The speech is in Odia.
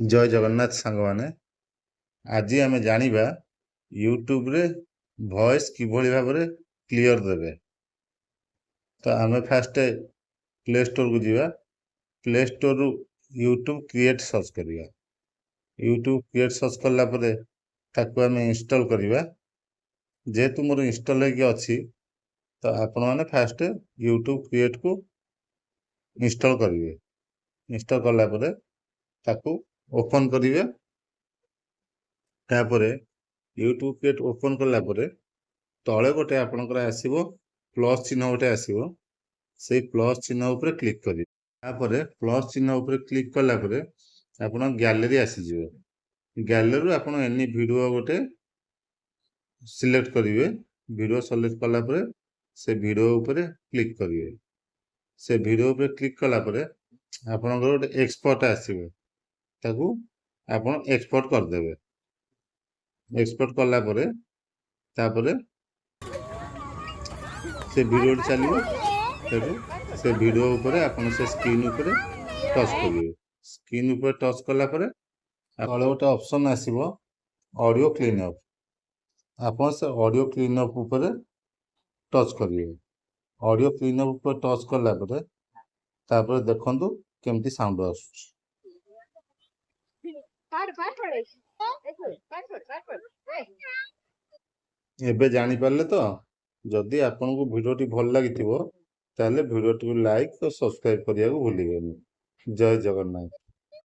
ଜୟ ଜଗନ୍ନାଥ ସାଙ୍ଗମାନେ। ଆଜି ଆମେ ଜାଣିବା ୟୁଟ୍ୟୁବରେ ଭଏସ୍ କିଭଳି ଭାବରେ କ୍ଲିଅର ଦେବେ। ତ ଆମେ ଫାଷ୍ଟ ପ୍ଲେ ଷ୍ଟୋରକୁ ଯିବା। ପ୍ଲେ ଷ୍ଟୋରରୁ ୟୁଟ୍ୟୁବ କ୍ରିଏଟ୍ ସର୍ଚ୍ଚ କରିବା। ୟୁଟ୍ୟୁବ କ୍ରିଏଟ୍ ସର୍ଚ୍ଚ କଲା ପରେ ତାକୁ ଆମେ ଇନଷ୍ଟଲ୍ କରିବା। ଯେହେତୁ ମୋର ଇନଷ୍ଟଲ୍ ହେଇକି ଅଛି, ତ ଆପଣମାନେ ଫାଷ୍ଟ ୟୁଟ୍ୟୁବ କ୍ରିଏଟ୍କୁ ଇନଷ୍ଟଲ୍ କରିବେ। ଇନଷ୍ଟଲ୍ କଲା ପରେ ତାକୁ ଓପନ୍ କରିବେ। ତାପରେ ୟୁଟ୍ୟୁବ କ୍ରିଏଟ୍ ଓପନ୍ କଲା ପରେ ତଳେ ଗୋଟେ ଆପଣଙ୍କର ଆସିବ, ପ୍ଲସ୍ ଚିହ୍ନ ଗୋଟେ ଆସିବ। ସେଇ ପ୍ଲସ୍ ଚିହ୍ନ ଉପରେ କ୍ଲିକ୍ କରିବେ। ତାପରେ ପ୍ଲସ୍ ଚିହ୍ନ ଉପରେ କ୍ଲିକ୍ କଲା ପରେ ଆପଣ ଗ୍ୟାଲେରୀ ଆସିଯିବ। ଗ୍ୟାଲେରୀରୁ ଆପଣ ଏନି ଭିଡ଼ିଓ ଗୋଟେ ସିଲେକ୍ଟ କରିବେ। ଭିଡ଼ିଓ ସିଲେକ୍ଟ କଲା ପରେ ସେ ଭିଡ଼ିଓ ଉପରେ କ୍ଲିକ୍ କରିବେ। ସେ ଭିଡ଼ିଓ ଉପରେ କ୍ଲିକ୍ କଲା ପରେ ଆପଣଙ୍କର ଗୋଟେ ଏକ୍ସପୋର୍ଟ ଆସିବ। ତାକୁ ଆପଣ ଏକ୍ସପୋର୍ଟ କରିଦେବେ। ଏକ୍ସପୋର୍ଟ କଲା ପରେ ତାପରେ ସେ ଭିଡ଼ିଓଟି ଚାଲିବ। ସେଠୁ ସେ ଭିଡ଼ିଓ ଉପରେ ଆପଣ ସେ ସ୍କ୍ରିନ୍ ଉପରେ ଟଚ୍ କରିବେ। ସ୍କ୍ରିନ୍ ଉପରେ ଟଚ୍ କଲା ପରେ ତଳେ ଗୋଟେ ଅପସନ୍ ଆସିବ, ଅଡ଼ିଓ କ୍ଲିନ୍ ଅପ୍। ଆପଣ ସେ ଅଡ଼ିଓ କ୍ଲିନ୍ ଅପ୍ ଉପରେ ଟଚ୍ କରିବେ। ଅଡ଼ିଓ କ୍ଲିନ୍ ଅପ୍ ଉପରେ ଟଚ୍ କଲା ପରେ ତାପରେ ଦେଖନ୍ତୁ କେମିତି ସାଉଣ୍ଡ ଆସୁଛି। ପାடு ପାடு ପାடு ପାடு। ଏବେ ଜାଣିପାରିଲେ ତ? ଯଦି ଆପଣଙ୍କୁ ଭିଡ଼ିଓଟି ଭଲ ଲାଗିଥିବ, ତାହେଲେ ଭିଡ଼ିଓଟିକୁ ଲାଇକ୍ ଓ ସବସ୍କ୍ରାଇବ୍ କରିବାକୁ ଭୁଲିବେନି। ଜୟ ଜଗନ୍ନାଥ।